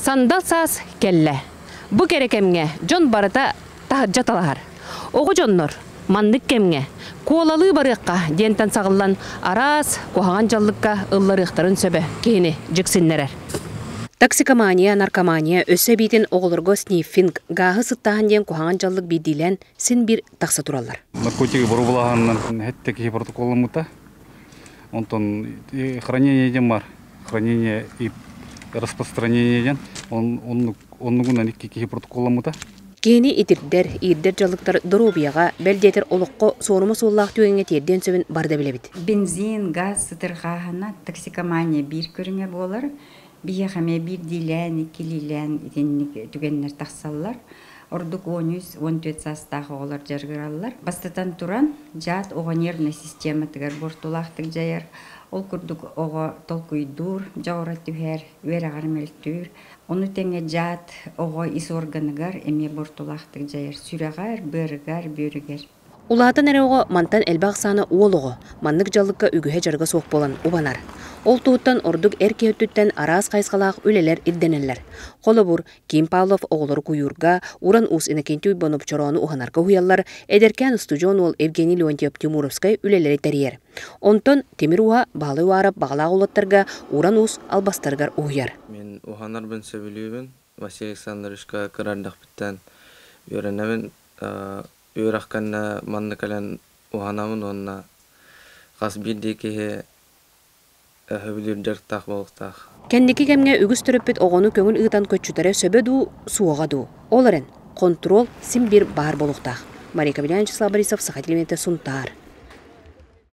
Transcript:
Сандал саас кэллэ. Бу кэрэ кэмҥэ дьон барыта таһырдьа талаһар. Оҕо дьоннор маннык кэмҥэ куолалыы барыахха диэнтэн саҕыллан араас куһаҕан дьаллыкка ылларыахтарын сөбө киһини дьиксиннэрэр. Токсикомания, наркомания өссө эбиитин оҕолорго сниффинг, гааһы сыттааһын диэн куһаҕан дьаллык биирдиилээн син биир тахса тураллар. Наркотигы боруобалааһынынан хэттэ киһи протоколламмыта. Онтон хранение диэн бар. Хранение и распространение диэн. Оннугунан икки киһи протоколламмыта. Киһини итирдэр, иирдэр дьаллыктар доруобуйаҕа, бэл диэтэр олоххо суорума суоллаах түгэҥҥэ тиэрдиэн сөбүн бары да билэбит. Бензин, газ сытырҕааһына токсикомания биир көрүҥэ буолар. Биһиэхэ эмиэ биирдиилээн, иккилиилээн итинник түгэннэр тахсаллар. Ордук 13-14 саастаах оҕолор дьарыгыраллар. Бастатан туран, дьаат оҕо нервнай систематыгар буортулаахтык дьайар. Ол курдук оҕо толкуйдуур, дьоҕура түһэр, үөрэҕэр мөлтүүр. Ону тэҥэ дьаат оҕо ис органыгар эмиэ буортулаахтык дьайар, сүрэҕэр, быарыгар, бүөрүгэр. Улаатан эрэ оҕо мантан элбэх ахсаана уол оҕо, маннык дьаллыкка үгүһэ-дьарыга суох буолан убанар. Ол туһуттан ордук эр киһи өттүттэн араас хайысхалаах үлэлэр ирдэнэллэр. Холобур, Ким Павлов оҕолору куйуурга, Уран Уус Иннокентий Уйбанов чороону уһанарга уһуйаллар, эдэркээн устудьуон уол Евгений Леонтьев Тимуровскай үлэлэри тэрийэр. Онтон Тимир Уһа Баһылай Уаров баҕалаах уолаттарга Уран Уус албастарыгар уһуйар. Мин уһанарбын сөбүлүүбүн. Василий Александровичка кыра эрдэхпиттэн үөрэнэбин. Үөрэх кэннэ манна кэлэн уһанабын уонна хас биирдии киһи өһөбүлүүр дьарыктаах буолуохтаах. Кэнники кэмҥэ үгүс төрөппүт оҕону көҥүл ыытан көччүтэрэ сөбө дуу, суоҕа дуу? Ол эрэн, хонтуруол син биир баар буолуохтаах. Мария Кабелян, Вячеслав Борисов, Саха телевидениетэ, Сунтаар.